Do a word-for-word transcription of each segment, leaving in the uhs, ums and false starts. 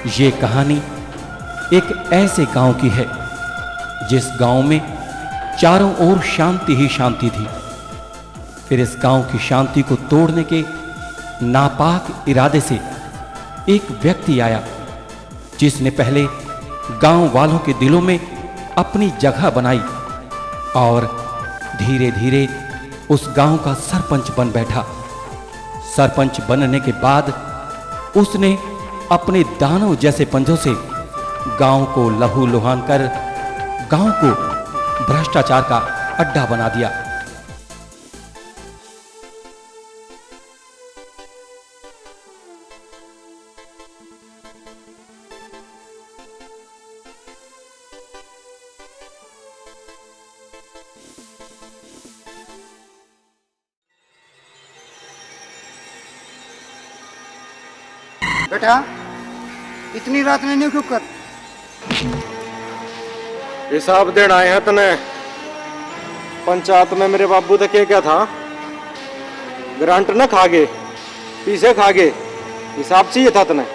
ये कहानी एक ऐसे गांव की है, जिस गांव में चारों ओर शांति ही शांति थी। फिर इस गांव की शांति को तोड़ने के नापाक इरादे से एक व्यक्ति आया, जिसने पहले गांव वालों के दिलों में अपनी जगह बनाई और धीरे-धीरे उस गांव का सरपंच बन बैठा। सरपंच बनने के बाद उसने अपने दानव जैसे पंजों से गांव को लहूलुहान कर गांव को भ्रष्टाचार का अड्डा बना दिया। बेटा, इतनी रात ने न्यू क्यों कर? हिसाब देना आए हैं तने। पंचायत में मेरे बाबू तो क्या क्या था, ग्रांट ना खा गए, पीसे खा गए, हिसाब चाहिए था तने,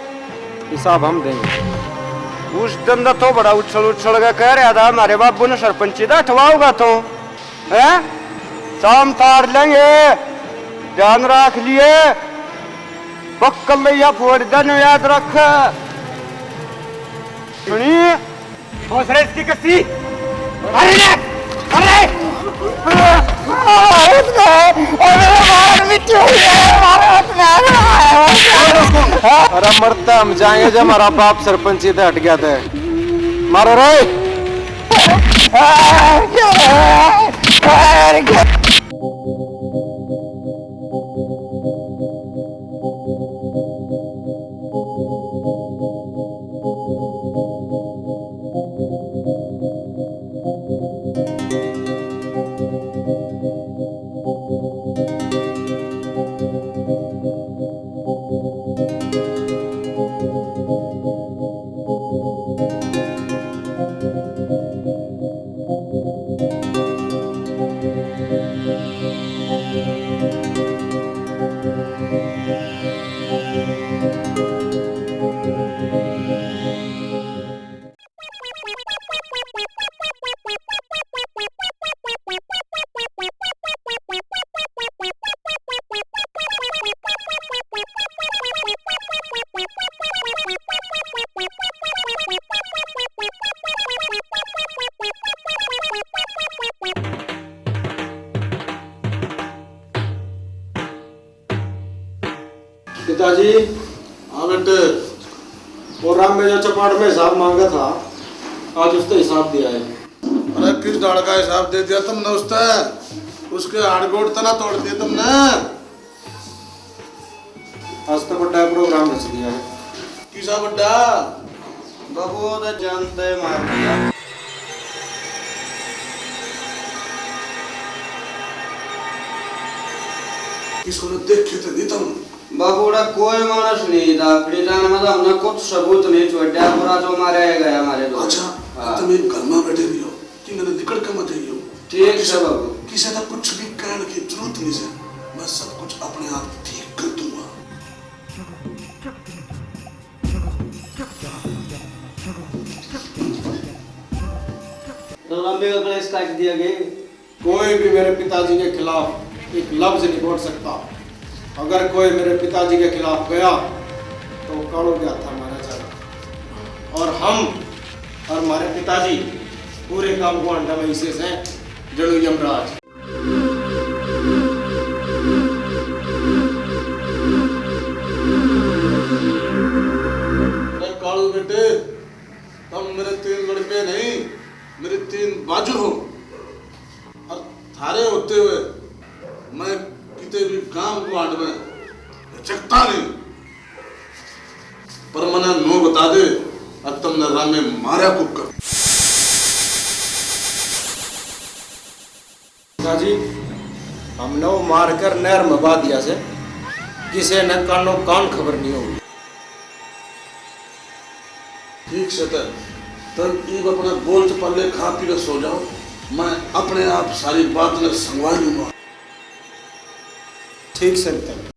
हिसाब हम देंगे। उस दिन तो बड़ा उछल उछल के कह रहा था, हमारे बाबू ने सरपंची दा हटवाओगा तो, हैं? शाम तार लेंगे, ध्यान रख लिए, बक्कल लैया फोड़ देने, याद रख। सुनिए, हौसला इसकी कसी। अरे, अरे, अरे, अरे, मरता हम जाएंगे जब हमारा बाप सरपंची ते हट गया था। मारो रे। पिताजी। हाँ बेटे, और राम में जो चपाट में हिसाब मांगा था, आज उसका हिसाब दिया है। अरे, किस डाल का हिसाब दे दिया तुमने उससे? उसके हाड़ गोड़ तना तोड़ दिए तुमने। आज तो बड़ा प्रोग्राम रच दिया है। किसा बड़ा? बाबू, वो तो जानते मार दिया। किसी ने देखे तो नहीं तुम? बाबू, उड़ा कोई मानस नहीं था। अपनी जान में तो हमने कुछ सबूत नहीं छोड़ा। पूरा जो मारे गया हमारे दो। अच्छा, हाँ। तुम एक घर में बैठे रहियो, कि मैंने निकल के मत जाइयो। ठीक है बाबू। किसी का कुछ भी कहने की जरूरत नहीं है, मैं सब कुछ अपने आप ठीक कर दूंगा। तो लंबे का कलेश काट दिया गया। कोई भी मेरे पिताजी के खिलाफ एक लफ्ज नहीं बोल सकता। अगर कोई मेरे पिताजी के खिलाफ गया तो कालों के हाथा मारा जाएगा। और हम और हमारे पिताजी पूरे गांव को अंडा में हिस्से से जणु यमराज। अरे कालू बेटे, तुम मेरे तीन लड़के नहीं, मेरी तीन बाजू हो। और थारे होते हुए मैं किते भी गांव गुआंढ में चकता नहीं। पर मने नो बता दे, और तुमने रामे मारा कुकर। पिताजी, हमने वो मारकर नहर में बहा दिया से, किसे न कानो कान खबर नहीं होगी। ठीक से तै, तै इब अपना गोल चपाले खा पी के सो जाओ, मैं अपने आप सारी बात ने संगवा लूंगा। ठीक से तै।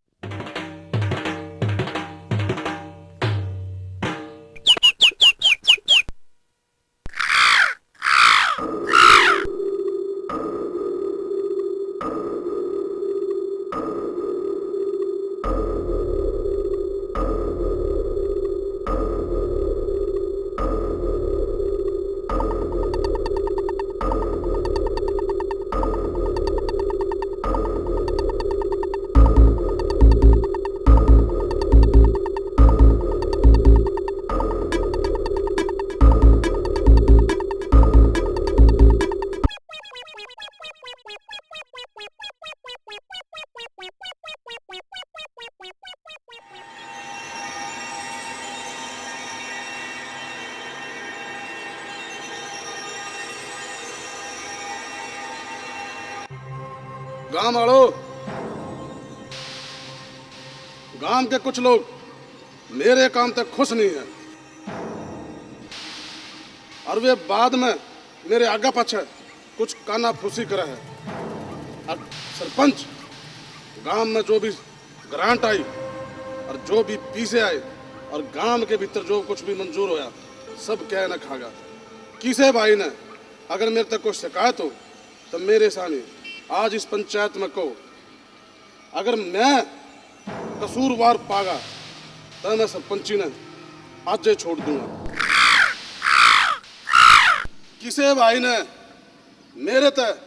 गांव वालों, गांव के कुछ लोग मेरे काम तक खुश नहीं है और वे बाद में मेरे आगे पाछे कुछ कानाफूसी करे है। और सरपंच, गांव में जो भी ग्रांट आई और जो भी पैसे आए और गांव के भीतर जो कुछ भी मंजूर होया, सब कह न खागा। किसे भाई ने अगर मेरे तक कोई शिकायत हो तो मेरे सामने आज इस पंचायत में कहो। अगर मैं कसूरवार पागा तो मैं सरपंची ने आज ही छोड़ दूंगा। किसे भाई ने मेरे तक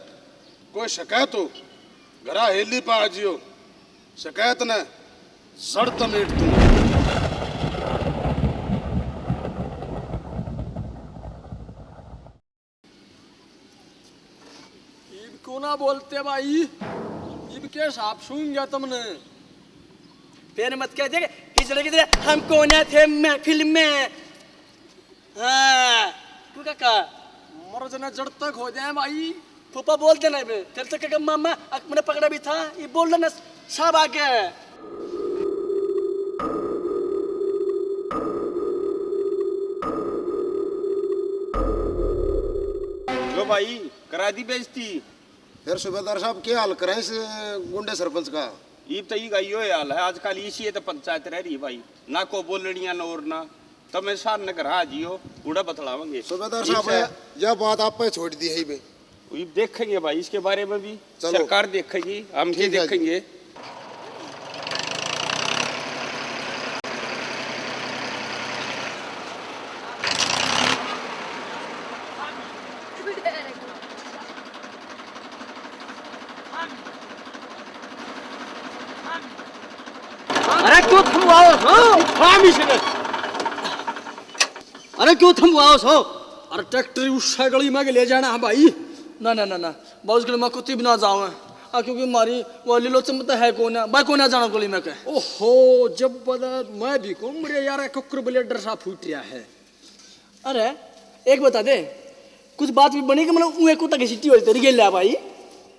कोई शिकायत हो, घरा हेली पा जियो, शिकायत ने जड़ तमेट दूंगा। इब क्यों ना बोलते भाई, इब के साफ सूंगा तुमने। फिर मत कह दे किधर किधर हम कौन थे महफिल में। हाँ, क्यों काका? मर जना जड़ तक हो जाए भाई। फूफा बोल देना बे, तेरे से क्या मामा अक-, मैंने पकड़ा भी था, ये बोल देना साहब आके। लो भाई, करा दी बेइज्जती। फिर सूबेदार साहब, के हाल करें इस गुंडे सरपंच का? ईब तो ई गाइयो हाल है, आजकल इसी तो पंचायत रह रही भाई, ना को बोलनिया ना और ना। तब मैं शान नगर आ जियो, उड़ा बतलावांगे। सूबेदार साहब, यह बात आप पे छोड़ दी है बे। ये देखेंगे भाई, इसके बारे में भी चलो। सरकार देखेगी, हम भी देखेंगे। अरे क्यों थमवाओ सो? हाँ, मिशन। अरे क्यों थमवाओ सो? अरे ट्रैक्टर उस गली में के ले जाना है भाई। ना, ना, ना, ना। बा उस गली में कुत्ती भी ना जावे। आ, क्योंकि हमारी वो लीलोचन में तो है कौन है? भाई कौन है जाना गली में के? ओहो, जब बता मैं भी कहूँ, मेरे यार, कुकर ब्लेडर सा फूट रहा है। अरे, एक बता दे, कुछ बात भी बनी कि मतलब ऊँ एक कुत्ता की सिटी हो तेरी गेल है भाई?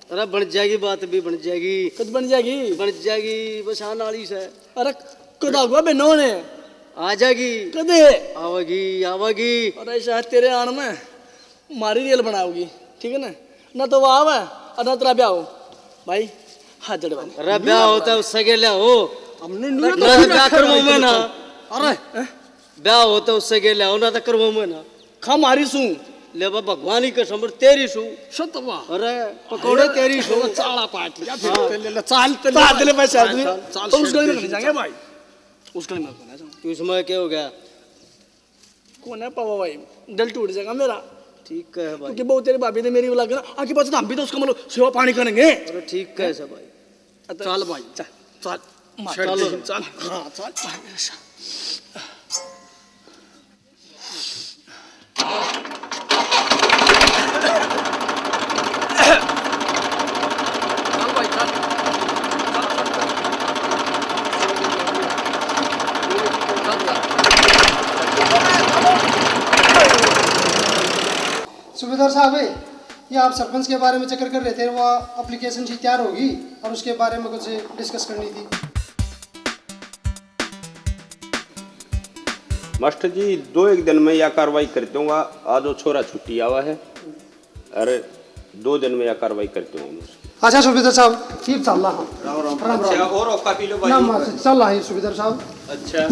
अरे बन जाएगी, बात भी बन जाएगी। कद बन जाएगी? बन जाएगी, बस आने वाली से। अरे कद आगुआ बे नौने? आ जाएगी। कदे? आवेगी, आवेगी। अरे शायद तेरे आन में मारी रेल बनाओगी, ठीक है ना? ना तो वो आवे और ना तेरा ब्याह हो भाई। हाथ जड़वा। अरे ब्याह होता उससे के लिया हो। हमने ना तो ब्याह करवाऊंगा ना। अरे ब्याह हो तो उससे के ले आओ ना, तो करवाऊं मैं ना। खा मारी सू। ले बा भगवान की कसम, तेरी सू। सतवा। अरे पकौड़े तेरी सू। चाला पाट लिया फिर। ले ले चाल, ले चाल, ले पैसे। चाल, उस गली में नहीं जाएंगे भाई। उस गली में नहीं जाएंगे। तू इसमें क्या हो गया? कौन है पावा भाई? दिल टूट जाएगा मेरा। ठीक है भाई। क्योंकि बहुत तेरी भाभी ने मेरी बुला के ना आगे पास हम भी तो उसका मतलब सेवा पानी करेंगे। अरे ठीक है भाई। चल भाई, चल, चल, मार, चल, चल। चल। हाँ, चल। सूबेदार साहब, ये आप सरपंच के बारे में जिक्र कर रहे थे, वो एप्लीकेशन सी तैयार होगी और उसके बारे में कुछ डिस्कस करनी थी। मास्टर जी, दो एक दिन में या कार्रवाई कर दूंगा। आज वो छोरा छुट्टी आवा है, अरे दो दिन में या कार्रवाई कर दूंगा। अच्छा सूबेदार साहब, ठीक चल रहा। राम राम। राम राम। अच्छा, और औका पी लो भाई। ना, मास्टर, चल रहा है सूबेदार साहब। अच्छा।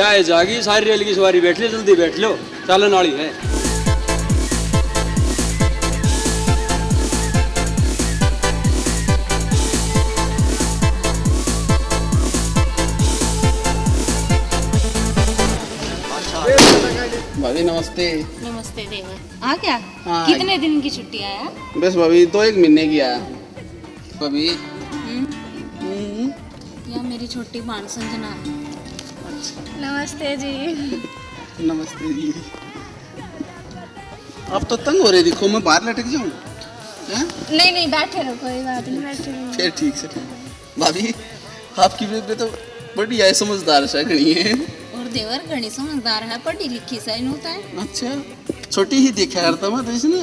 आए जागी, सारी रेल की सवारी बैठ लो, जल्दी बैठ लो, चालन वाली है। भाभी नमस्ते। नमस्ते देवर। आ गया? हाँ, आ कितने गया। दिन की छुट्टी आया? बस भाभी, दो एक महीने की आया। भाभी। हम्म। हम्म। या मेरी छोटी भाण संजना। अच्छा। नमस्ते जी। नमस्ते जी। आप तो तंग हो रहे, देखो मैं बाहर लटक जाऊं। हैं? नहीं, नहीं, बैठे रहो, कोई बात नहीं, बैठे रहो। फिर ठीक से। भाभी, आपकी बेबे तो बढ़िया है, समझदार सा घणी है। और देवर घणी समझदार है, पढ़ी लिखी सा इन्हों तो है। अच्छा, छोटी ही देखा करता मैं तो इसने।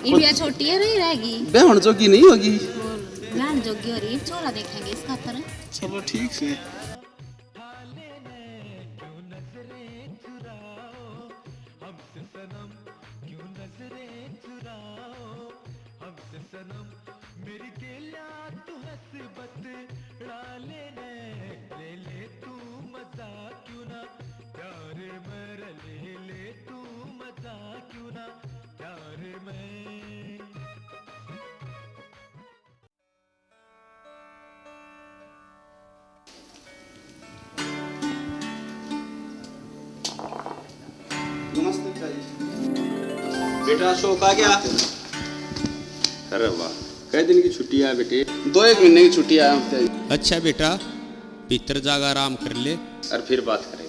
ये भी छोटी है, रही रहेगी। ब्याहण जोगी नहीं होगी। और ब्याहण जोगी हो रही, छोरा देखेंगे इस खातर। चलो ठीक से। नमस्ते पिताजी। बेटा अशोक आ गया। अरे वाह, कै दिन की छुट्टी है बेटे? दो एक महीने की छुट्टी आया हूँ पिताजी। अच्छा बेटा, भीतर जाकर आराम कर ले। और फिर बात करेंगे।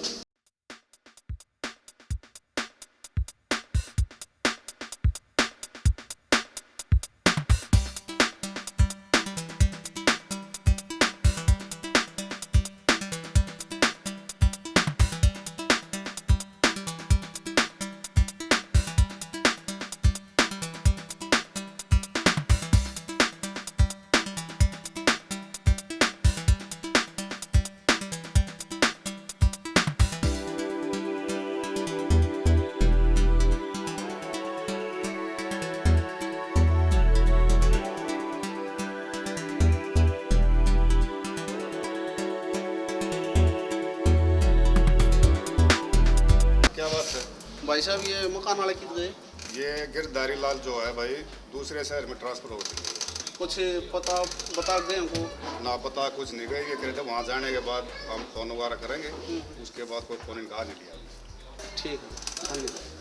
क्या बात है? भाई साहब, ये मकान वाले किधर गए? ये गिरधारी लाल जो है भाई, दूसरे शहर में ट्रांसफर हो गई। कुछ पता बता गए हमको? ना, पता कुछ नहीं गए। ये कह रहे थे वहाँ जाने के बाद हम फोन वगैरह करेंगे, हम्म। उसके बाद कोई फोन इनका आ नहीं लिया। ठीक है, धन्यवाद।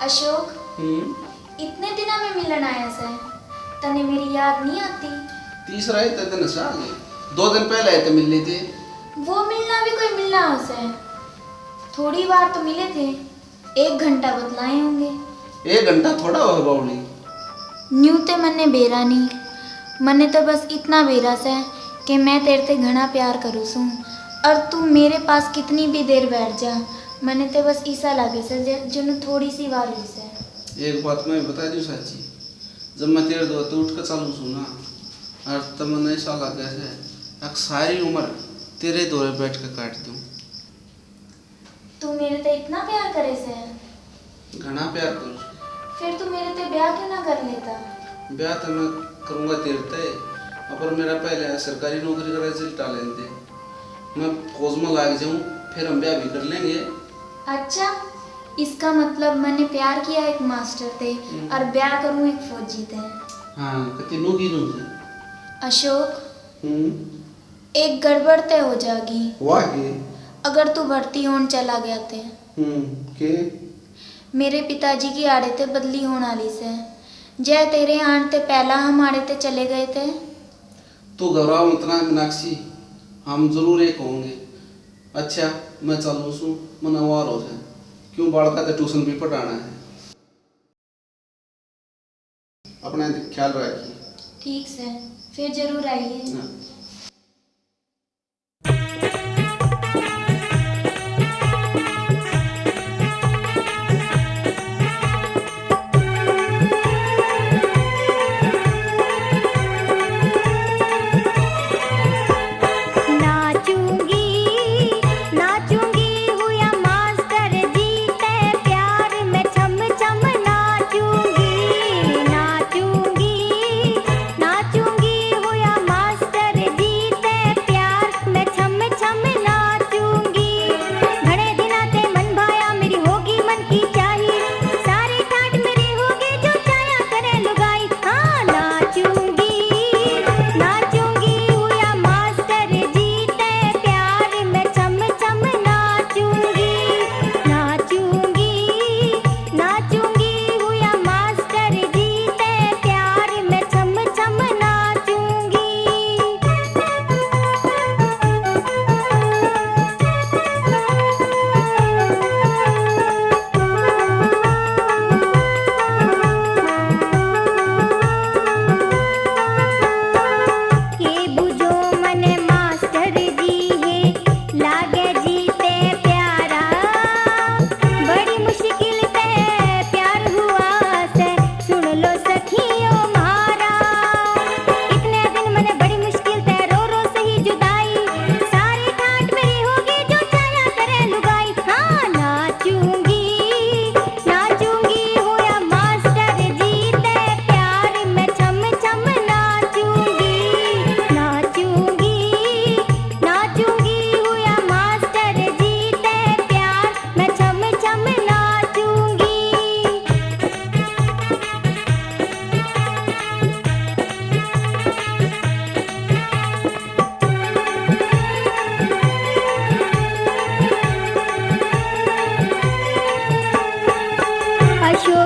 अशोक, हम्म? इतने दिना में मिलन आया सै, तन्ने मेरी याद नहीं आती? तीसरा ही तो दिन सा, दो दिन पहले आए थे मिलने थे। वो मिलना भी कोई मिलना हो सै? थोड़ी बार तो मिले थे, एक घंटा बतलाए होंगे। एक घंटा थोड़ा हो बावली। न्यू ते मन्ने बेरा नहीं, मन्ने तो बस इतना बेरा सै कि मैं तेरे ते घना प्यार करूँ सूं, और तू मेरे पास कितनी भी देर बैठ जा, मन्ने तो बस इसा लागे सै जे-, जनु थोड़ी सी बार हुई सै। एक बात मैं बता दूँ साची, जब मैं तेरे दो तो उठ के चालू सूं ना, और तब मन्ने ऐसा लागे सै, एक सारी उम्र तेरे धोरे बैठ के काट दूँ। तू मेरे ते इतना प्यार करे सै? घना प्यार करूँ। फिर तू मेरे ते ब्याह क्यों ना कर लेता? ब्याह तो मैं करूँगा तेरे ते, पर मेरा पहले सरकारी नौकरी का रिजल्ट आ लेने दे। मैं फौज में लाग जाऊँ, फिर हम ब्याह भी कर लेंगे। अच्छा, इसका मतलब मैंने प्यार किया एक मास्टर ते हम्म। और ब्याह करूँ एक फौजी ते। हाँ, कति नू की नू से। अशोक, हम्म। एक गड़बड़ ते हो जागी। वाह के? अगर तू भर्ती होण चला गया ते। हम्म, के? मेरे पिताजी की आड़े ते बदली होण आली सै। जै तेरे आण ते पहला हम आड़े ते चले गए ते। तू घबराओ मत ना मीनाक्षी, हम जरूर एक होंगे। अच्छा, मैं चलूँ सूं, मन्ने वार हो सै। क्यों, बालका ते ट्यूशन भी पढ़ाना है। अपना ख्याल रखिए। ठीक सै, फिर जरूर आइए। हाँ।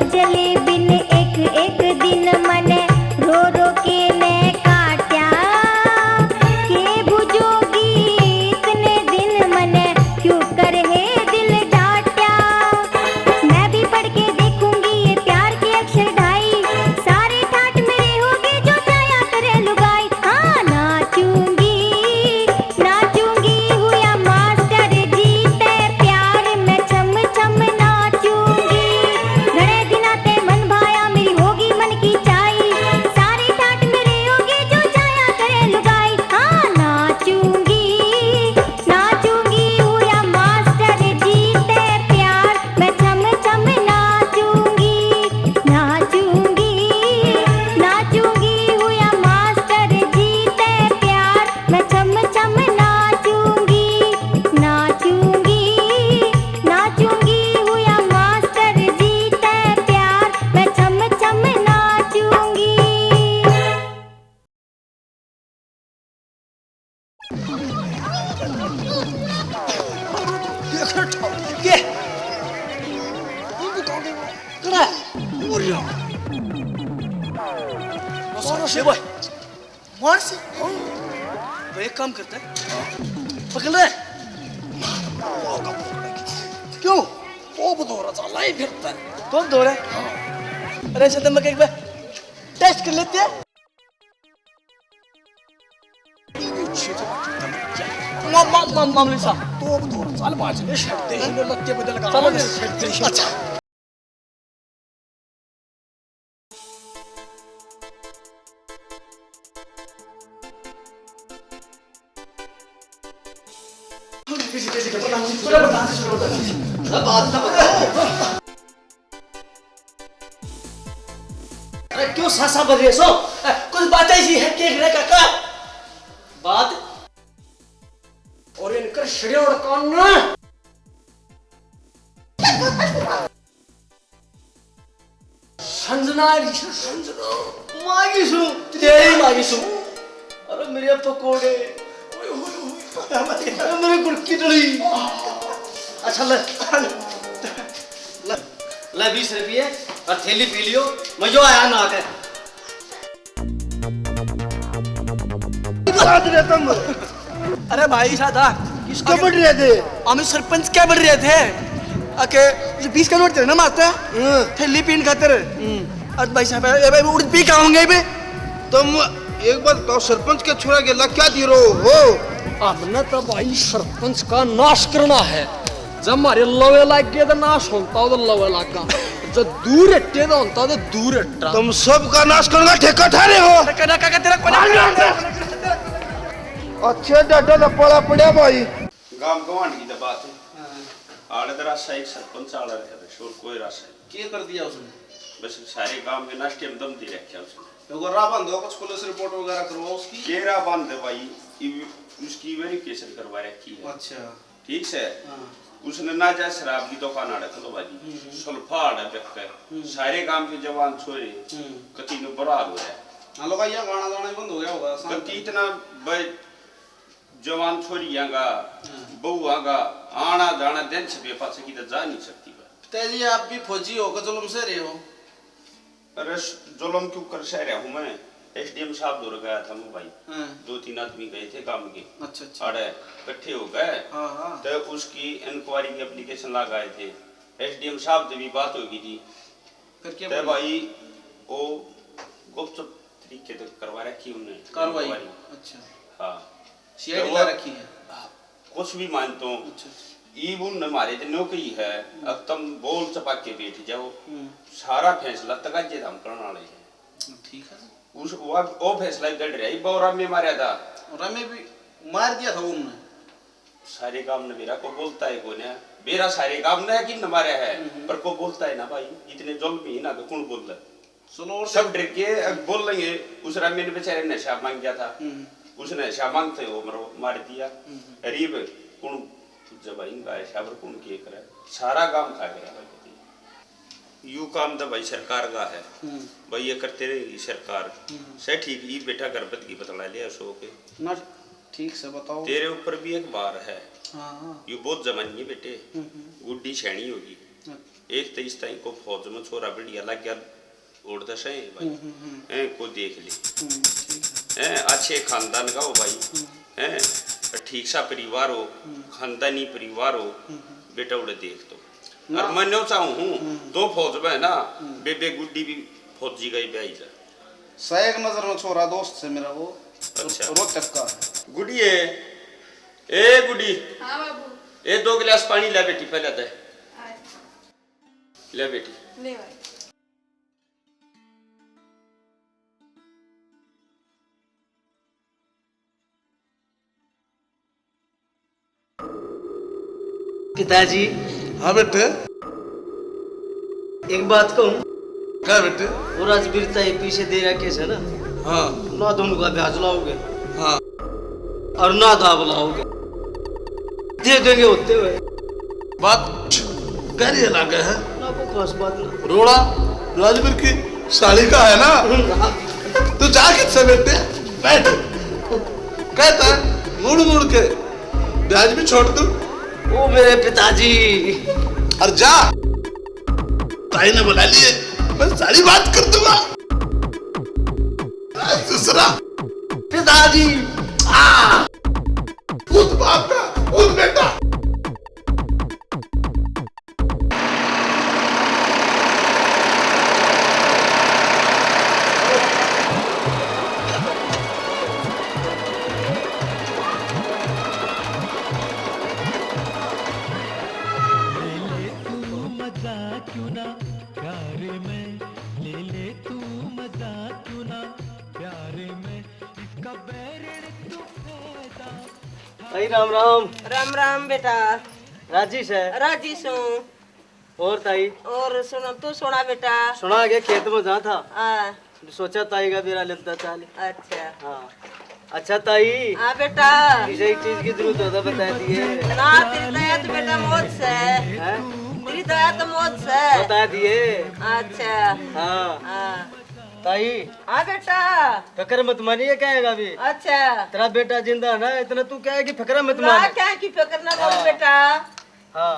चले बिन एक एक दिन मने रो रो के ने काट्या। के बुझोगी इतने दिन मने क्यों कर है दिल डाट्या। मैं भी पढ़ के देखूंगी ये प्यार के अक्षर ढाई। सारे ठाट मेरे होगे जो जाया करे लुगाई। हाँ, नाचूंगी, नाचूंगी हुआ मास्टर जी ते प्यार में छम छम नाचूंगी। घणे दिना ते मन भाया मेरी होगी मन की चाई। सारे ठाट मेरे होगे जो जाया करे लुगाई। हाँ, नाचूंगी, नाचूंगी हुआ मास्टर जी ते प्यार मैं छम छम नाचूंगी, नाचूंगी, नाचूंगी हुआ मास्टर जी ते प्यार मैं छम छम नाचूंगी, नाचूंगी, नाचूंगी हुआ मास्टर जी ते प्यार मैं छम छम नाचूंगी। देख रे ठाकुर के। कड़ा है? मर गया। बस, ये भाई। मार से? तो एक काम करते हैं। पकड़ ले। क्यों? तो बदौरा चाला ही फिरता है। तो दौड़ा? अरे, ऐसे तो मैं एक बार टेस्ट कर लेते हैं। मा-, मा-, मा-, मामले सा। तो अब तो साल बाज ने शर्ट दे, इन्होंने लत्ते बदल का चलो। शर्ट दे। अच्छा। अरे क्यों सासा बन रहे सो? कुछ बात ऐसी है, के रे काका? बात? और इनकर शड़ियोड़ कान। संजना है, ऋषि संजना। मागी सु, तेरी मागी सु। अरे मेरे पकोड़े। ओए, ओए, ओए। अरे मेरे गुड़ की डली। अच्छा ले, ले, ले बीस रुपये और थैली पी लियो। मैं जो आया ना आके। बात रे तुम। अरे भाई सादा, किसके बड़ रहे थे? हम सरपंच क्या बड़ रहे थे? अके जो बीस का नोट थे ना मारते, हाँ। थैली पीन खातर। हम्म। और भाई साहब, ए भाई, उड़ पी का होंगे बे? तुम एक बार बताओ, सरपंच के छोरा के ला क्या दी रो हो? हमने तो भाई सरपंच का नाश करना है। जब हमारे लवे लाग गए तो नाश होता हो तो लवे लाग गया। जब दूर हट्टे तो होता तो दूर हट्टा। तुम सबका नाश करने का ठेका ठा रहे हो। ठेका ना, काका, तेरा कोई ना। अच्छे डड्डा लपड़ा पड़ा भाई। गांव गवांड की तो बात है। हाँ। आड़े तो रास्ता एक सरपंच आड़ा रह बस, और कोई रास्ता नहीं। क्या कर दिया उसने? बस सारे गांव के नाश्ते में दम दे रखा उसने। तो वो राह बंद हो, कुछ पुलिस रिपोर्ट वगैरह करवाओ उसकी। के राह बंद है भाई, इव-, उसकी वेरिफिकेशन करवा रखी है। अच्छा। ठीक से? हाँ। उसने ना जा शराब की दुकान आड़े खुलवा दी, हम्म, हम्म। सुल्फा आड़े बिक के, हम्म। सारे गांव के जवान छोरे, हम्म। कती ने बुरा हाल हो रहा है। हाँ, लोग यहाँ गाना गाना ही बंद हो गया होगा, शांत कती है। इतना भाई जवान छोरियां का, हाँ। बहुआं का आना जाना दिन छपे पाछे की तो जा नहीं सकती बात। पिताजी, आप भी फौजी हो, के जुल्म सह रहे हो? अरे, स-, जुल्म क्यों कर सह रहा हूँ मैं? एसडीएम साहब दौर गया था मैं भाई। हाँ। दो तीन आदमी गए थे काम के। अच्छा, अच्छा। आड़े इकट्ठे हो गए। हाँ, हाँ। तो उसकी इंक्वायरी की एप्लीकेशन लगाए थे। एसडीएम साहब से भी बात हो गई थी। फिर क्या तो बोले? भाई, वो गुपचुप तरीके से करवा रखी उनने कार्रवाई? इंक्वायरी। अच्छा। हाँ। सीआईडी तो ला वो रखी है? हाँ, कुछ भी मानता हूँ। अच्छा, अच्छा। ईब उनने मारे तो न्यू कही है, हम्म। अब तुम बोल चपा के बैठ जाओ। हम्म। सारा फैसला तकाजे हम करने वाले हैं। ठीक है। उस, वो, वो फैसला ही गढ़ रहा है, वो रामे मारा था। रामे भी मार दिया था उनने। सारे काम ने मेरा को बोलता है कोने, मेरा सारे काम ने कि न मारा है, हम्म। पर को बोलता है ना भाई, इतने जुल्म ही ना, तो कौन बोलता है? चलो, और सब डर के अब बोल लेंगे। उस रामे ने बेचारे नशा मांग गया था, हम्म। उसने नशा मांगते हो मरो, मार दिया। हम्म। गरीब कौन जब इनका है, शाबर कौन के करे, सारा काम खा गया भाई। यू काम तो भाई सरकार का है, हम्म। भाई ये करते रहेगी सरकार। हम्म। सही ठीक, ये बेटा गर्भत की बतला लिया सो के। ना, ठीक से बताओ। तेरे ऊपर भी एक बार है। हाँ, हाँ। यू बहुत जमानी है बेटे, हम्म, हम्म। गुड्डी सैनी होगी। हाँ। एक तो इस टाइम को फौज में छोरा बढ़िया लग गया, उड़ता सही भाई। हम्म, हम्म, हम्म। हैं, को देख ले। हम्म, ठीक है। हैं, अच्छे खानदान का हो भाई। हम्म। हैं, ठीक सा परिवार हो, हम्म। खानदानी परिवार हो, हम्म, हम्म। बेटा उड़े देख तो। ना। और मैं न्यू चाहूँ हूँ, हम्म। दो फौज में है ना, हम्म। बेबे गुड्डी भी फौजी का ही ब्याह ही जा। सैक नजर में छोरा दोस्त से मेरा वो, अच्छा। रोहतक का। गुडिये, ए गुडी। हाँ बाबू। ए दो गिलास पानी ले बेटी, पहले दे। अच्छा। ले बेटी। ले भाई। पिताजी। हाँ बेटे। एक बात कहूँ? क्या बेटे? वो राजवीर ताई पीछे दे रखे है ना? हाँ। ना तो उनका ब्याज लाओगे। हाँ। और ना दाब लाओगे। दे देंगे होते हुए। बात गहरी लागे है। ना को खास बात ना। रोड़ा राजवीर की साली का है ना? हम्म, हाँ। तू जा किससे बेटे? बैठ। कहता है, मुड़ मुड़ के ब्याज भी छोड़ दूं। ओ मेरे पिताजी। और जा, ताई ने बुला लिए, मैं सारी बात कर दूंगा। आ, दूसरा। पिताजी। आ, खुद बाप का, खुद बेटा। ले ले तू मजा क्यों ना प्यार में, ले ले तू मजा क्यों ना प्यार में, इसका बैरण तू फायदा। भाई राम राम। राम राम बेटा। राजी से? राजी सूं। और ताई? और सुना, तू सुना बेटा। सुना के खेत में जा था। हाँ। सोचा ताई का बेरा लेता चाल। अच्छा। हाँ। अच्छा ताई। हाँ बेटा। किसी एक चीज की जरूरत हो तो बता दिए। ना, तेरी दया तो बेटा मौज से। हैं? तेरी दया तो मौज से। बता दिए। अच्छा। हाँ। हाँ। ताई। हाँ बेटा। फिक्र मत मानिए, कहेगा भी। अच्छा। तेरा बेटा जिंदा है ना, इतना तू क्या है कि फिक्र मत ना, मान। क्या की फिक्र ना करो हाँ। बेटा। हाँ,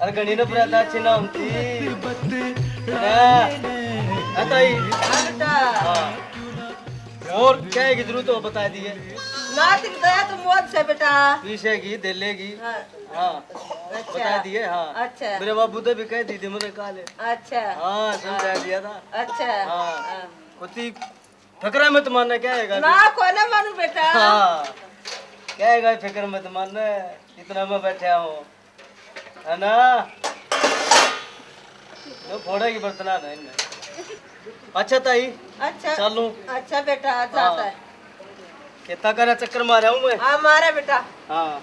अरे घणी नफरत अच्छी ना होती। हाँ, है ताई? हाँ बेटा। हाँ। और क्या है की जरूरत हो, बता दिए। ना, तेरी दया तो मौज से बेटा। पीसेगी, दे लेगी। हाँ। हाँ। अच्छा। बता दिए, हाँ। अच्छा। मेरे बाबू ने भी कह दी थी, मैंने कहा ले। अच्छा। हाँ, समझा हाँ। दिया था। अच्छा। हाँ। हाँ। होती फिक्र मत मानना, क्या है ना, कोई ना मानू बेटा। हाँ। क्या है, फिक्र मत मानना, इतना मैं बैठा हूँ। है ना? लो, फोड़ा की बर्तना ना इनमें। अच्छा ताई, अच्छा। चलूं? अच्छा बेटा, हाँ। जाता है। कितना करा चक्कर मारा हूँ मैं। हाँ, मारा बेटा। हाँ।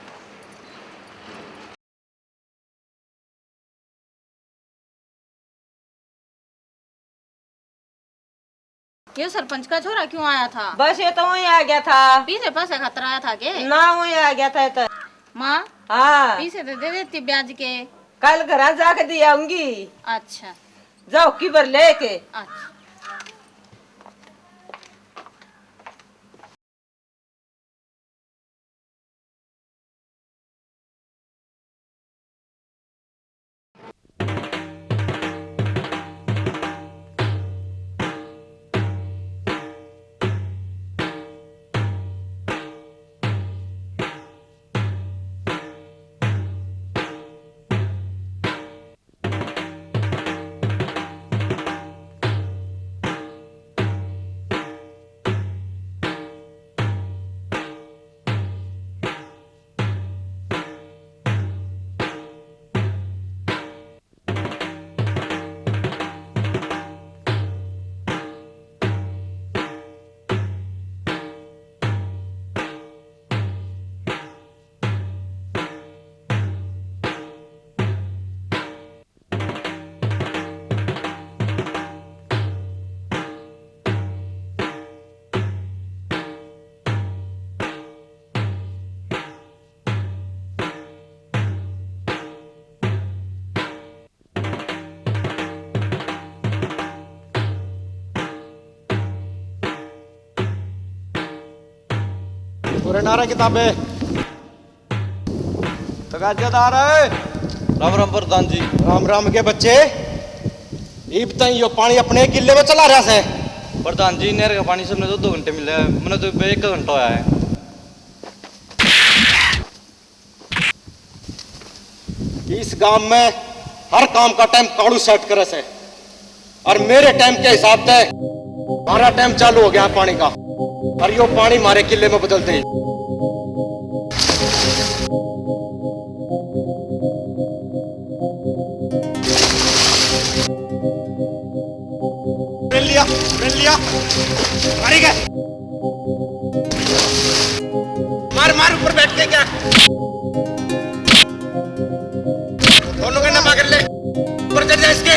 ये सरपंच का छोरा क्यों आया था? बस ये तो वहीं आ गया था। पीछे पैसे खातर आया था के? ना, वहीं आ गया था ये तो। माँ, हाँ। पीछे तो दे देती ब्याज के। कल घर जाके दे आऊंगी। अच्छा। जाओ की भर लेके। अच्छा। पूरे नारा किताबें। तगाजा दार है। राम राम प्रधान जी। राम राम के बच्चे, इब ताई यो पानी अपने किले में चला रहा से। प्रधान जी, नहर का पानी सबने दो दो घंटे मिला है, मैंने तो एक घंटा होया है। इस गांव में हर काम का टाइम कालू सेट करे से। और मेरे टाइम के हिसाब से हमारा टाइम चालू हो गया पानी का, और यो पानी हमारे किले में बदलते ही। मिल लिया, मिल लिया। मारेगा। मार, मार, ऊपर बैठ के क्या? दोनों का ना पकड़ ले, ऊपर चढ़ जा इसके।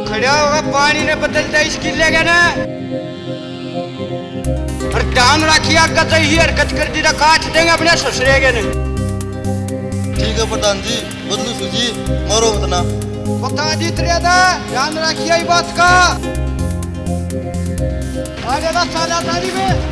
खड़ा होगा, पानी ने बदलता इसकी लेगा ना। और ध्यान रखिए, आगे तो यही हरकत कर दी तो काट देंगे अपने ससुरे के ने। ठीक है प्रधान जी, बदलू सूजी, मारो मत ना। बता दी तेरे दा, ध्यान रखिए इस बात का। आगे बस साला तारी में।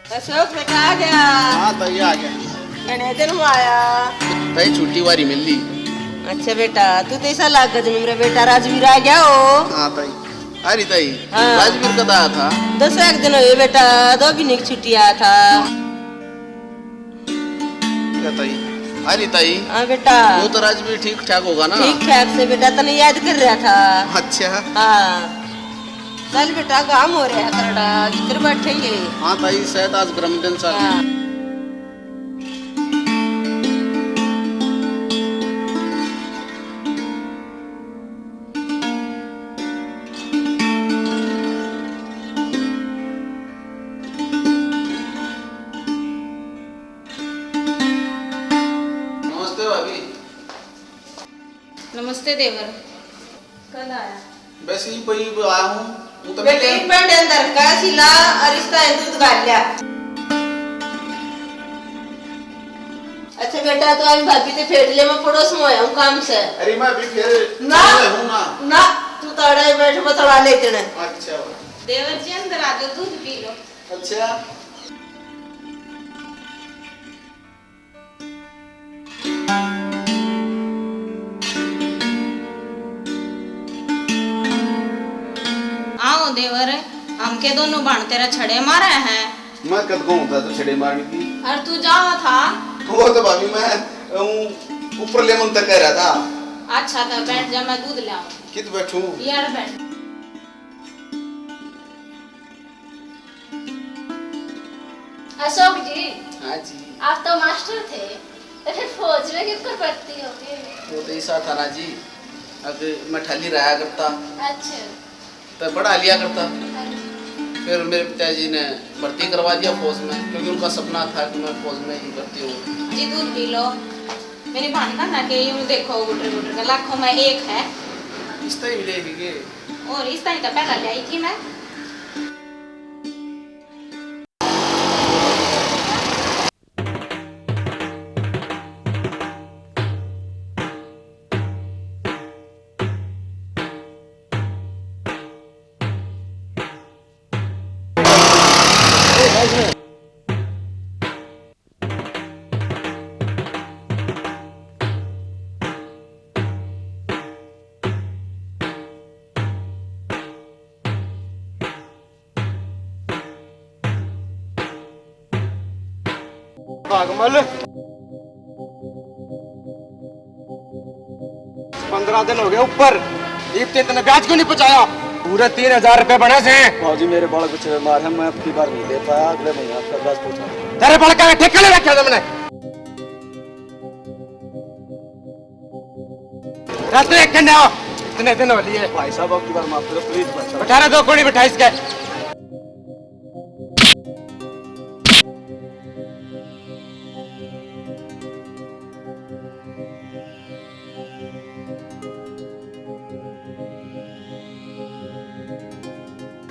अशोक बेटा आ गया। हाँ ताई, आ गया। घणे दिन में आया। ताई, छुट्टी वारी मिल ली। अच्छा बेटा, तू तो ऐसा लाग गया जब मेरा बेटा राजवीर आ गया हो। हाँ ताई। अरे ताई, हाँ। राजवीर कदा आया था? दस एक दिन हुए बेटा, दो महीने की छुट्टी आया था। क्या ताई? अरे ताई, हाँ बेटा। वो तो राजवीर ठीक ठाक होगा ना? ठीक ठाक से बेटा, तने याद कर रहा था। अच्छा। हाँ। चल बेटा, काम हो रहा है करड़ा, भीतर बैठेंगे। हाँ ताई, शायद आज गर्म दिन सा। हाँ। नमस्ते भाभी। नमस्ते देवर। कल आया? बस यही पई आया हूँ। वो तो बेटी, मिले। पेंडे अंदर का सिला और इसका दूध गाल लिया। अच्छा बेटा, तो आज भाभी ते फेट ले, मैं पड़ोस में आया हूँ काम से। अरे मैं अभी फिर ना, हूँ ना। ना, तू ताड़ा ही बैठ, मैं तड़ा ले तेने। अच्छा। देवर जी अंदर आ जाओ, दूध पी लो। अच्छा। आओ देवर, हम के दोनों भाण तेरा छड़े मारे हैं। मैं कद को होता तो छड़े मारने की? और तू जावा था? वो तो भाभी मैं, ऊं, ऊपर लेमन तक कह रहा था। अच्छा, तो बैठ जा, मैं दूध ले आऊं। कित बैठूं? यार बैठ। अशोक जी, हाँ जी। आप तो मास्टर थे, तो फिर फौज में क्यों कर भर्ती हो गए? वो तो ऐसा था ना जी, अब मैं ठाली रहा करता। अच्छा। तो पढ़ा लिया करता। हाँ जी। फिर मेरे पिताजी ने भर्ती करवा दिया फौज में, क्योंकि उनका सपना था कि मैं फौज में ही भर्ती हूँ। जी, दूध पी लो। मेरी भान का ना के यूं देखो, गुटर गुटर का लाखों में एक है। इस तरह ही मिलेगी के? और इस तरह तो पहला ले आई थी मैं। पागल। पन्द्रह दिन हो गए ऊपर, इब ते इतने ब्याज क्यों नहीं पहुंचाया? पूरे तीन हजार रुपए बने से। भाजी, मेरे बालक बच्चे बीमार हैं, मैं अब की बार नहीं दे पाया, अगले महीने आपका ब्याज पहुंचा दूंगा। तेरे बालका का ठेका ले रखा था मैंने। रास्ते एक घंटे आओ, इतने दिन हो लिए। भाई साहब, अब की बार माफ करो, please भाई साहब। बैठा रहा, दो कोड़ी बैठा इसके।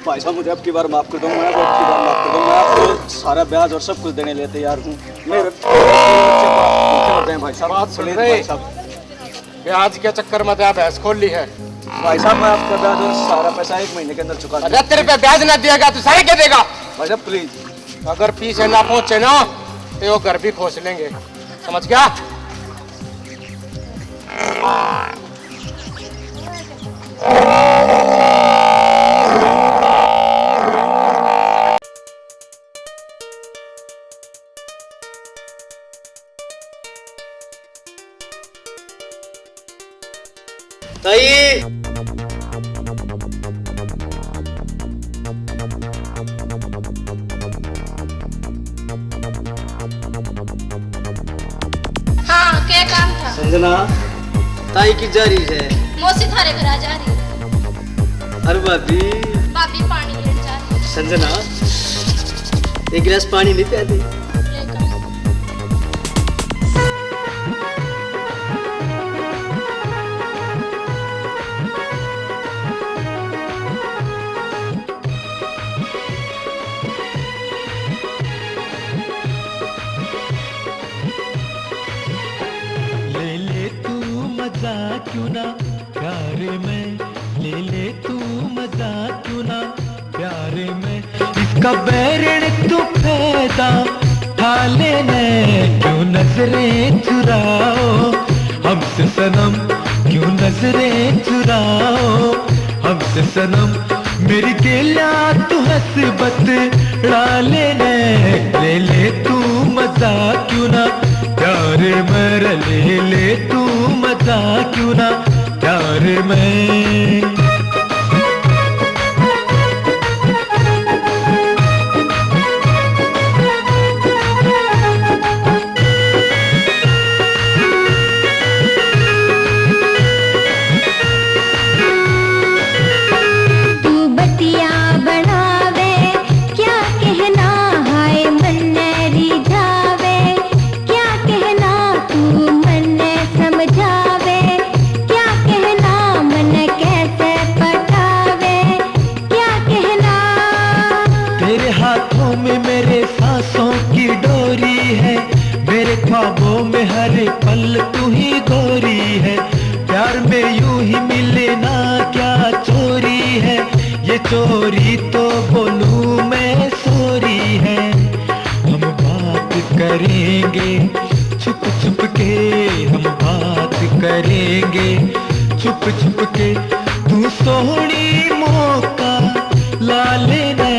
भाई साहब, मुझे अब की बार माफ कर दो, मैं अब की बार माफ कर दो, मैं आपको सारा ब्याज और सब कुछ देने लिए तैयार हूँ। मेरे बच्चे भूखे मर जाएं भाई साहब, बात सुन please रहे। भाई साहब। ब्याज के चक्कर में तो भैंस खोल ली है। भाई साहब, मैं आपका ब्याज और सारा पैसा एक महीने के अंदर चुका दूंगा। अगर तेरे पे ब्याज ना दिएगा तो सारे क्या देगा? भाई साहब, please। अगर पीछे ना पहुंचे ना, तो वो घर भी खोस लेंगे, समझ गया? ताई। हाँ, क्या काम था? संजना, ताई की जा रही है। मौसी थारे घर आ जा रही है। अरे भाभी। भाभी पानी लेने जा रही है। संजना, एक गिलास पानी नहीं प्या दे? लेकर। ले ले तू मजा क्यों ना प्यार में, ले ले तू मजा क्यों ना प्यार में। इसका बैरण तू फायदा ठा लेने, क्यों नजरें चुराओ हमसे सनम, क्यों नजरें चुराओ हमसे सनम। मेरी गेल्या तू हंस बतड़ा लेने, ले ले तू मजा क्यों ना प्यार में, ले ले तू मजा क्यों ना प्यार में। तू बतिया बनावे, क्या कहना, हाय मन्ने रिझावे। क्या कहना तू मन्ने समझावे, क्या कहना मन्ने कैसे पटावे, क्या कहना। तेरे हाथों में मेरे सांसों की डोरी है, मेरे ख्वाबों में हर पल तू ही गोरी है। प्यार में यूं ही मिलना क्या चोरी है, ये चोरी तो बोलूं मैं सॉरी है। हम बात करेंगे छुप छुप के, हम बात करेंगे छुप छुप के। तू सोहनी मौका ला लेने,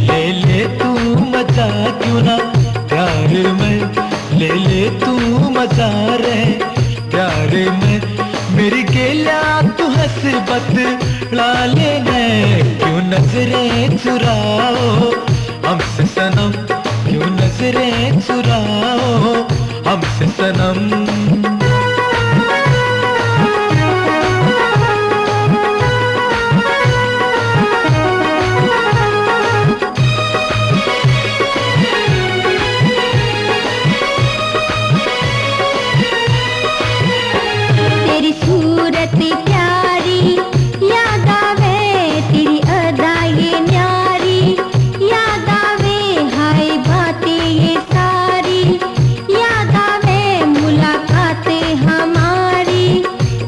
ले ले तू मजा क्यों ना प्यार में, ले ले तू मजा रे प्यार में। मेरी गेल्या तू हंस बतला लेने, क्यों नजरें चुराओ हमसे सनम, क्यों नजरें चुराओ हमसे सनम। तेरी सूरत प्यारी याद आवे, तेरी अदा ये न्यारी याद आवे, हाय बातें ये सारी याद आवे, मुलाकात हमारी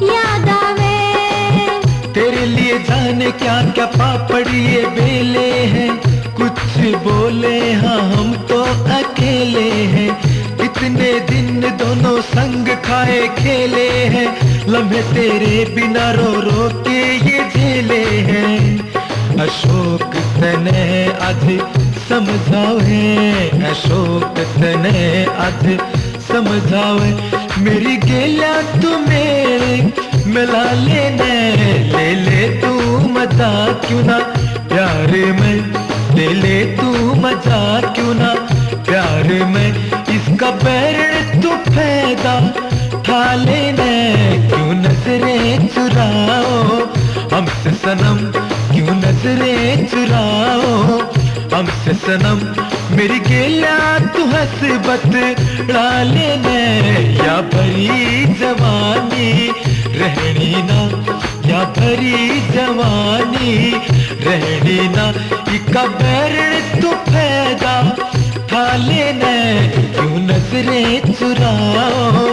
याद आवे। तेरे लिए जाने क्या क्या पापड़ ये बेले हैं, कुछ बोले हाँ हम तो अकेले हैं। कितने दिन दोनों संग खाए खेले हैं, लम्हे तेरे बिना रो रो के ये झेले हैं। अशोक तने आज समझावे, अशोक तने आज समझावे। मेरी गेल्या तू मेरे मिला लेने, ले ले तू मजा क्यों ना प्यार में, ले ले तू मजा क्यों ना प्यार में। इसका बैरण तू फायदा ठा लेने, क्यों नजरें चुराओ हमसे सनम, क्यों नजरें चुराओ हमसे सनम। मेरी गेला तू हंस बतला लेने, या भरी जवानी रहनी ना, या भरी जवानी रहनी ना। इका बैरण तू फायदा ठा लेने, क्यों नजरें चुराओ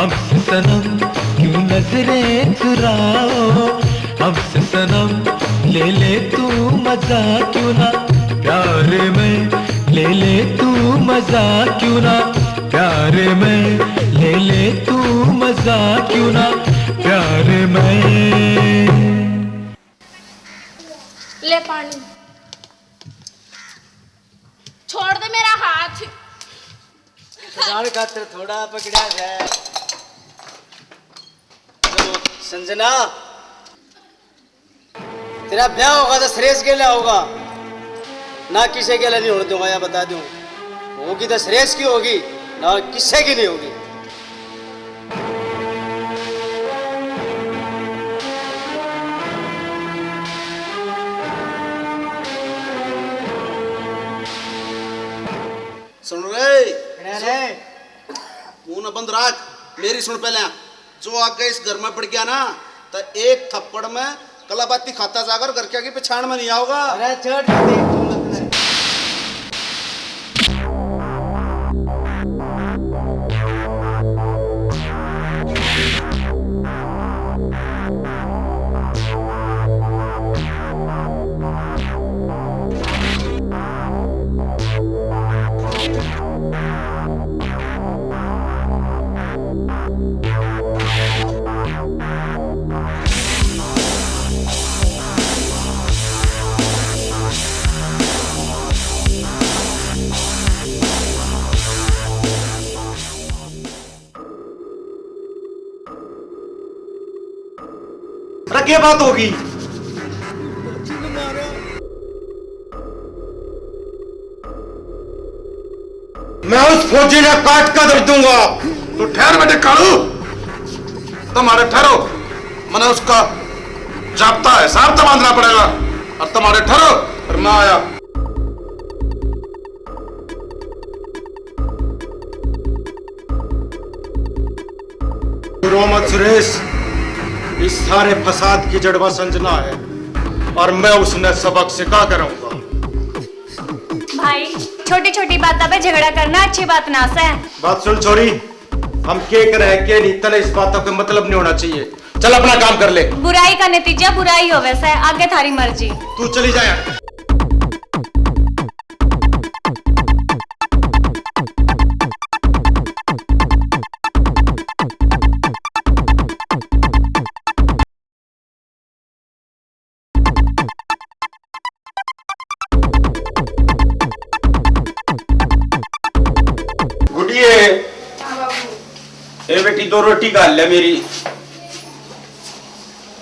हमसे सनम, क्यों नजरें चुराओ हमसे सनम। ले ले तू मजा क्यों ना प्यार में, ले ले तू मजा क्यों ना प्यार में, ले ले तू मजा क्यों ना प्यार में। ले पानी। छोड़ दे मेरा हाथ। जान खातर थोड़ा पकड़ा है। संजना, तेरा ब्याह होगा तो सुरेश गेला होगा, ना किसे गेला नहीं होने दूंगा, या बता दूं। होगी तो सुरेश की होगी, ना किसे की नहीं होगी। सुन रे, अरे, अरे। मुंह ना बंद रख, मेरी सुन पहले। जो आगे इस घर में पड़ गया ना, तो एक थप्पड़ में कलाबाती खाता जाकर घर के आगे पछाण में नहीं आओगा। अरे छोड़ दे, तू मत ले। अरे, क्या बात होगी? मैं उस फौजी ने काट का दर्द दूंगा। तो ठहर बेटे कालू, तुम्हारे ठहरो, मैंने उसका जाब्ता है, साहब तो बांधना पड़ेगा। और तुम्हारे ठहरो, और मैं आया। रो मत सुरेश, इस सारे फसाद की जड़ वा संजना है और मैं उसने सबक सिखा कर रहूंगा। भाई, छोटी-छोटी बातों पे झगड़ा करना अच्छी बात ना सै। बात सुन छोरी, हम के करे हैं, के नहीं, तने इस बातों के मतलब नहीं होना चाहिए। चल अपना काम कर ले। बुराई का नतीजा बुराई होवे सै, आगे थारी मर्जी। तू चली जा यार। गुडिये, हाँ बाबू। ए बेटी, दो रोटी घाल ले मेरी।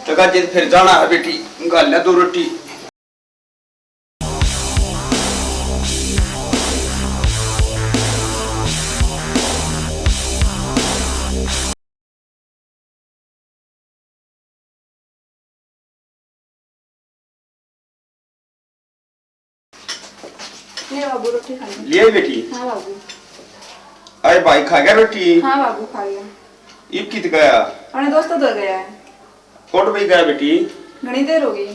तो कहा, "जिद फिर जाना है बेटी, घाल ले दो रोटी।" ले बाबू, रोटी खा ले। ले आई बेटी। हाँ बाबू। अरे भाई खा गया रोटी? हाँ बाबू, खा गया। इब कित गया? अपने दोस्तों तो गया है। कौन भाई गया बेटी? घणी देर हो गई।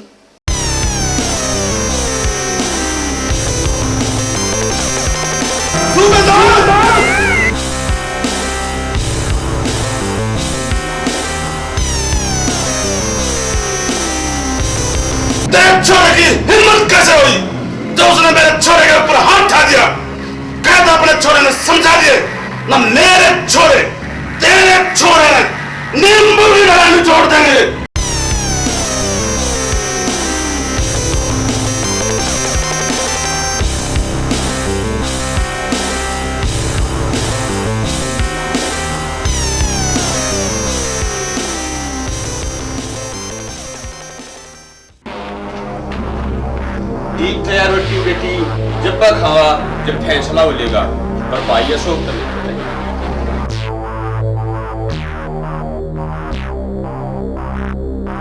सूबेदार! तेरे छोरे की हिम्मत कैसे हुई जो उसने मेरे छोरे के ऊपर हाथ उठा दिया? कहता अपने छोरे ने समझा दिए, ना मेरे छोरे, तेरे छोरे ने नींबू की तरह निचोड़ देंगे। रोटी बेटी जब खावा, जब फैसला हो लेगा, पर भाई अशोक तो नहीं।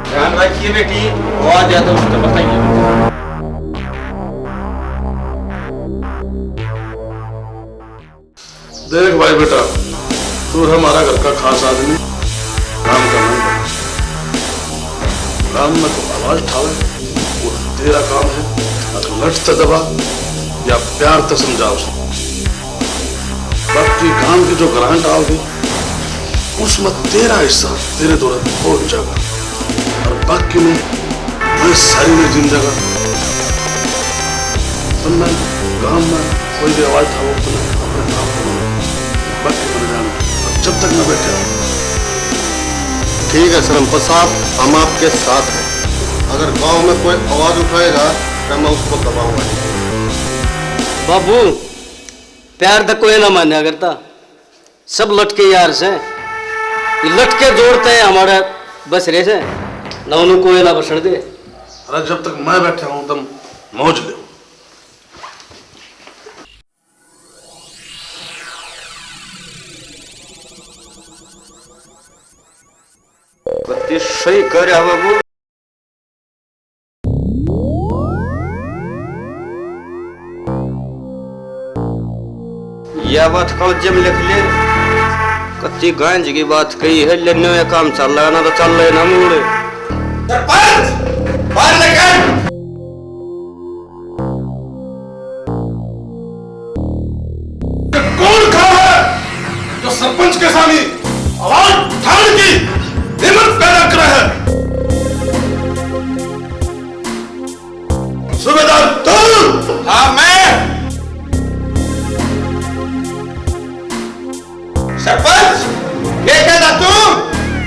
ध्यान रखिए बेटी, वो आ जाए तो उसको बताइए। देख भाई बेटा, तू है हमारा घर का खास आदमी, काम करना है। काम में तो आवाज ठावे, वो तेरा काम है। अगर लठ ते दबा या प्यार ते समझा उसे। बाकी काम की जो ग्रांट आओगी, उसमें तेरा हिस्सा तेरे दौरे पहुंच जाएगा। और बाकी में मैं सारी में जिंदा का। तुम मैं गांव में कोई भी आवाज उठाओ, तुम अपने काम करो। बाकी मर जाना। और जब तक मैं बैठा हूँ। ठीक है सरपंच साहब, हम आपके साथ हैं। अगर गांव में कोई आवाज उठाएगा, तो मैं उसको दबाऊंगा। बाबू, प्यार तो कोई ना मान्या करता, सब लटके यार से। ये लटके जोड़ते हैं हमारे बस रे से, ना उन्हें कोई ना बसण दे। अरे जब तक मैं बैठा हूँ तुम मौज लो। बत्तीस सही कर रहा बाबू। या बात कागज में लिख ले, कत्ती गांज की बात कही है, लेने में काम चल रहा ना तो चल रहे ना मूड। सरपंच, बाहर निकल। कौन खड़ा है जो सरपंच के सामने आवाज उठाने की हिम्मत पैदा करे है? सूबेदार तू? हाँ, मैं। सरपंच, ये कहता तू?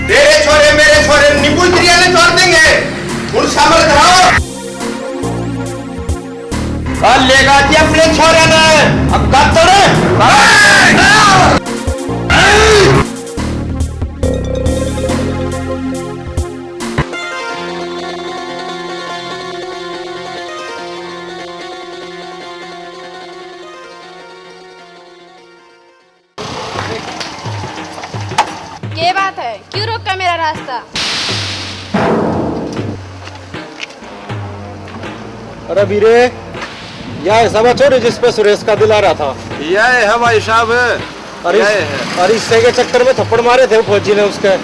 तेरे छोरे, मेरे छोरे नींबू दरिया में छोड़ देंगे। उन सामने धराओ। कल लेगा जी अपने छोरे ने, अब कत्तड़। के बात है, क्यों रोका मेरा रास्ता? अरे वीरे, यह है सवा छोरी जिस पे सुरेश का दिल आ रहा था। यह है भाई साहब। अरे यह इस-, है। अरे इससे के चक्कर में थप्पड़ मारे थे फौजी ने उसके।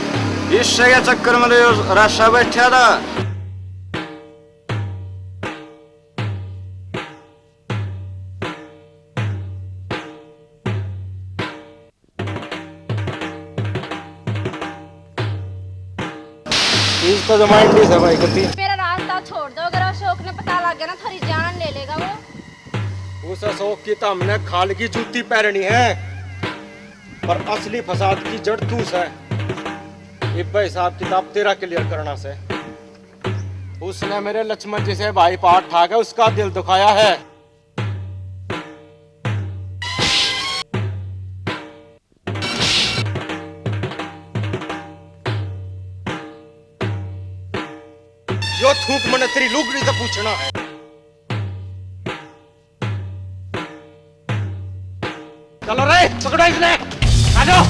इससे के चक्कर में तो राशा बैठा था। चीज तो जमाई ठीक है भाई, कत्ती। मेरा रास्ता छोड़ दो, अगर अशोक ने पता लग गया ना, थारी जान ले लेगा वो। उस अशोक की तो हमने खाल की जूती पहरनी है, पर असली फसाद की जड़ तू से। इब्बे हिसाब किताब तेरा क्लियर करना से। उसने मेरे लक्ष्मण जिसे भाई पाठ ठाक है, उसका दिल दुखाया है। यो थूक मने तेरी लुगड़ी से पूछना है। चलो रे, पकड़ो इसने, आ जाओ।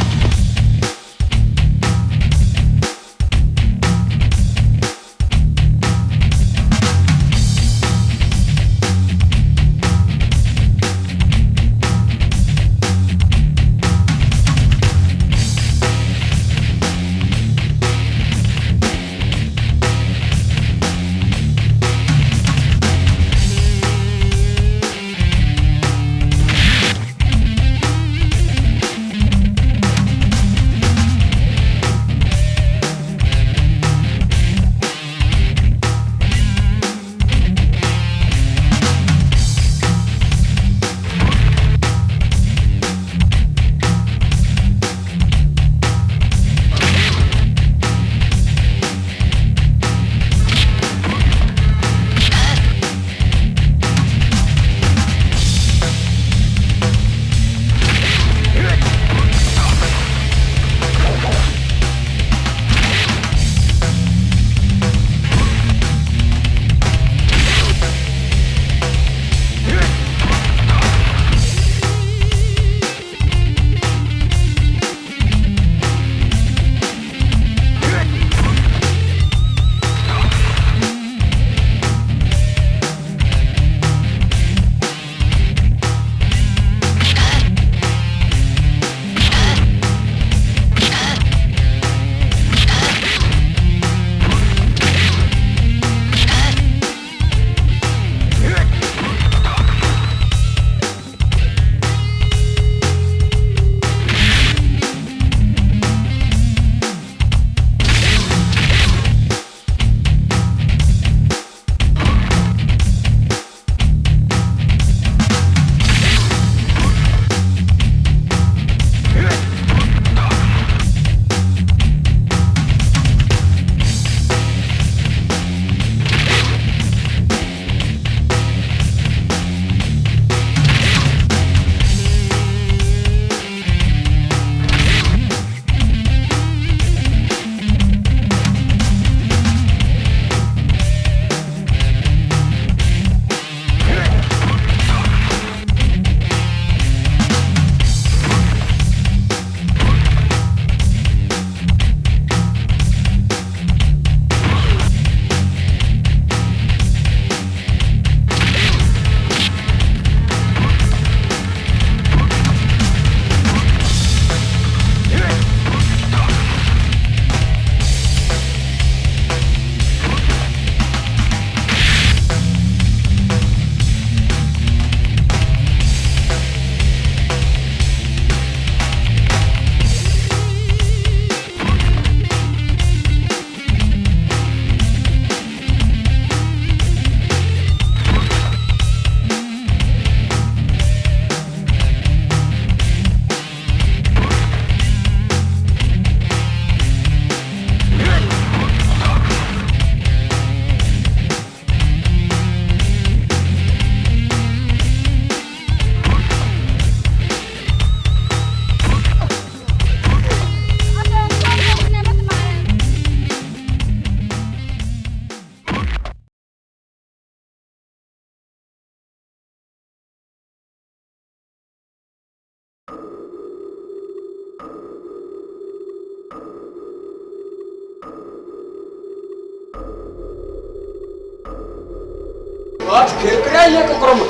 आज खेल कर ये कुकरम।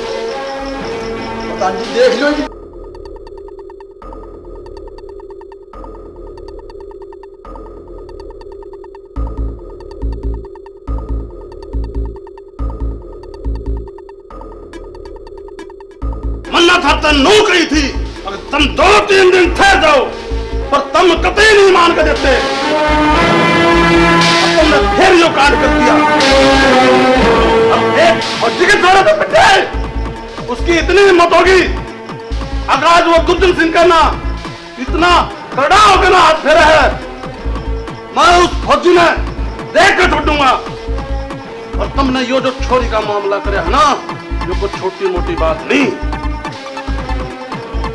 पता नहीं, देख लो इनकी। मन्ना था तन नौकरी थी, अगर तुम दो तीन दिन ठहर जाओ, पर तुम कतई नहीं मान के देते। अब तुमने फिर यो कांड कर दिया। अब एक फौजी के जोड़े पे पिटे, उसकी इतनी हिम्मत होगी, अगर आज वो गुरजन सिंह का ना इतना करड़ा होकर ना हाथ फेरा है, मैं उस फौजी ने देख के छोड़ूंगा। और तुमने यो जो छोरी का मामला करे है ना, यो कोई छोटी मोटी बात नहीं।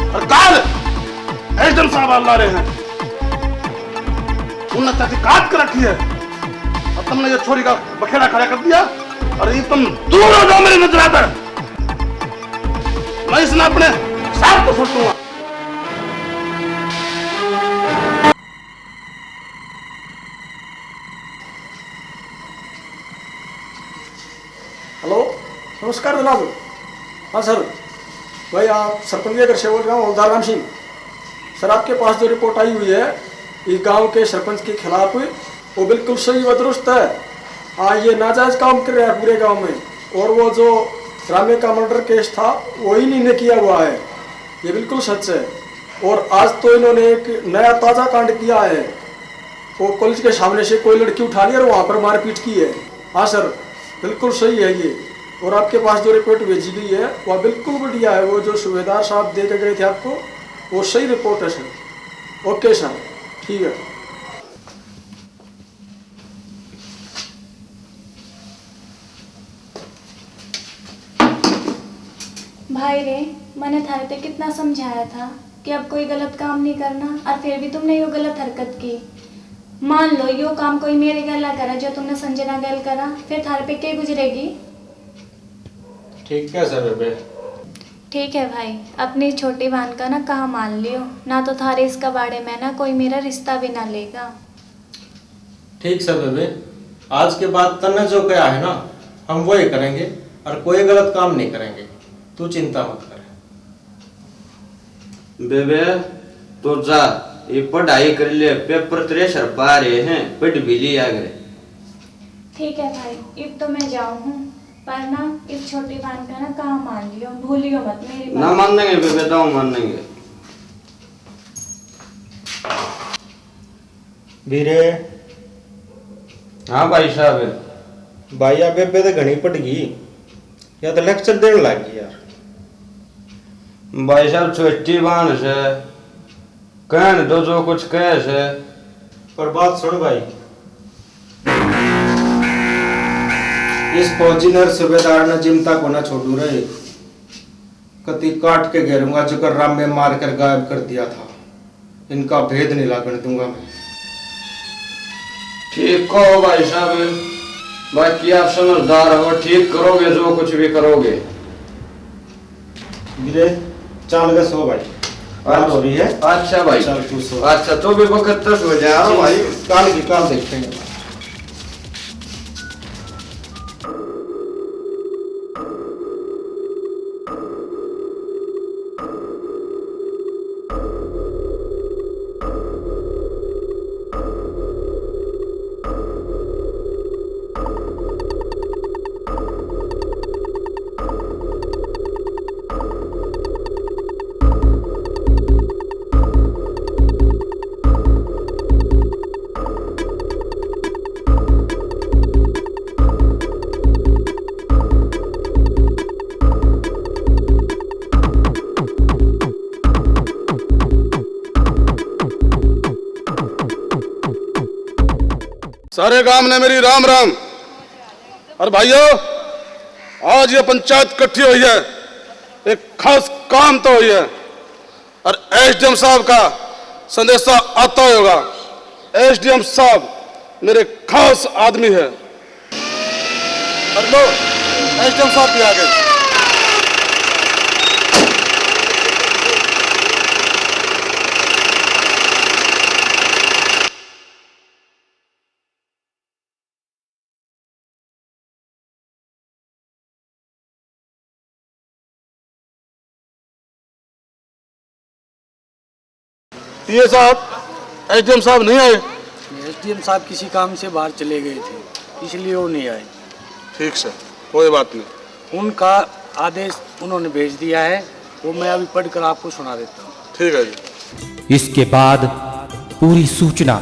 और कल एसडीएम साहब आ रहे हैं, उन्हें तहकीकात कर रखी है, और तुमने ये छोरी का बखेड़ा खड़ा कर दिया। और ये तुम दूर हो जाओ मेरी नजर से, मैं इसने अपने साथ तो सोचूंगा। हेलो, नमस्कार जनाब। हाँ सर, भाई आप सरपंच के घर से बोल रहा हूँ, हवलदार राम सिंह। सर, आपके पास जो रिपोर्ट आई हुई है इस गांव के सरपंच के खिलाफ, वो बिल्कुल सही व दुरुस्त है। हाँ, ये नाजायज काम कर रहा है पूरे गांव में, और वो जो रामे का मर्डर केस था, वही इन्होंने किया हुआ है। ये बिल्कुल सच है। और आज तो इन्होंने एक नया ताज़ा कांड किया है, वो कॉलेज के सामने से कोई लड़की उठा ली और वहाँ पर मारपीट की है। हाँ सर, बिल्कुल सही है ये। और आपके पास जो रिपोर्ट भेजी गई है, वह बिल्कुल बढ़िया है। वो जो सूबेदार साहब दे के गए थे आपको, वो सही रिपोर्ट है सर। ओके सर, ठीक है। भाई रे, मैंने थारे ते कितना समझाया था कि अब कोई गलत काम नहीं करना, और फिर भी तुमने यो गलत हरकत की। मान लो, यो काम कोई मेरे गेला करा, जो तुमने संजना गेल करा, फिर थारे पे के गुजरेगी? ठीक है सर बेबे। ठीक है भाई, अपनी छोटी बहन का ना कहा मान लियो, ना तो थारे इसका बारे में ना कोई मेरा रिश्ता भी ना लेगा। ठीक सै बेबे, आज के बाद तन्ने जो कहा है ना, हम वही करेंगे और कोई गलत काम नहीं करेंगे। तू चिंता मत कर। बेबे, तू जा, ये पढ़ाई कर ले, पेपर तेरे सर पै आ रहे हैं, पढ़ भी लिया करे। ठीक है भाई, इब तो मैं जाऊँ हूँ, पर ना इस छोटी बहन का ना कहा मान लियो, भूलियो मत मेरी बात। ना मानेंगे बेबे, दाऊ मानेंगे। वीरे। हाँ भाई साहब। भाई, या बेबे तो घणी पड़ गई, या तो लेक्चर देने लग गई यार। भाई साहब, छोटी बहन से कहन दो जो कुछ कहे से। पर बात सुन भाई, इस फौजी ने, सूबेदार ने जिमता को ना छोड़ू रहे। कती काट के घेरूंगा, जो कर रामे मार कर गायब कर दिया था। इनका भेद नहीं लागण दूंगा मैं। ठीक कहो भाई साहब, बाकी आप समझदार हो, ठीक करोगे जो कुछ भी करोगे। वीरे, चाल के सो भाई, रात हो रही है। अच्छा भाई। चल, तू सो। अच्छा, तो भी वक्त तो सो जाए। हाँ भाई। काल की काल देखेंगे। सारे गांव ने मेरी राम राम। और भाइयों, आज ये पंचायत इकट्ठी हुई है, एक खास काम तो हुई है। और एसडीएम साहब का संदेशा आता होगा। एसडीएम साहब मेरे खास आदमी है। और लो, एसडीएम साहब भी आ गए। सीए साहब, एसडीएम साहब नहीं आए? एसडीएम साहब किसी काम से बाहर चले गए थे, इसलिए वो नहीं आए। ठीक सर, कोई बात नहीं। उनका आदेश उन्होंने भेज दिया है, वो मैं अभी पढ़कर आपको सुना देता हूँ। ठीक है जी। इसके बाद पूरी सूचना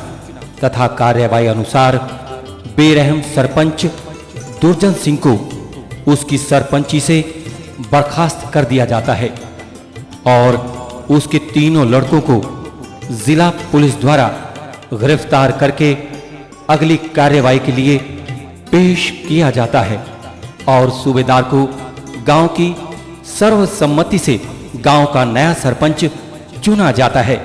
तथा कार्यवाही अनुसार बेरहम सरपंच दुर्जन सिंह को उसकी सरपंची से बर्खास्त कर दिया जाता है और उसके तीनों लड़कों को जिला पुलिस द्वारा गिरफ्तार करके अगली कार्यवाही के लिए पेश किया जाता है और सूबेदार को गांव की सर्वसम्मति से गांव का नया सरपंच चुना जाता है।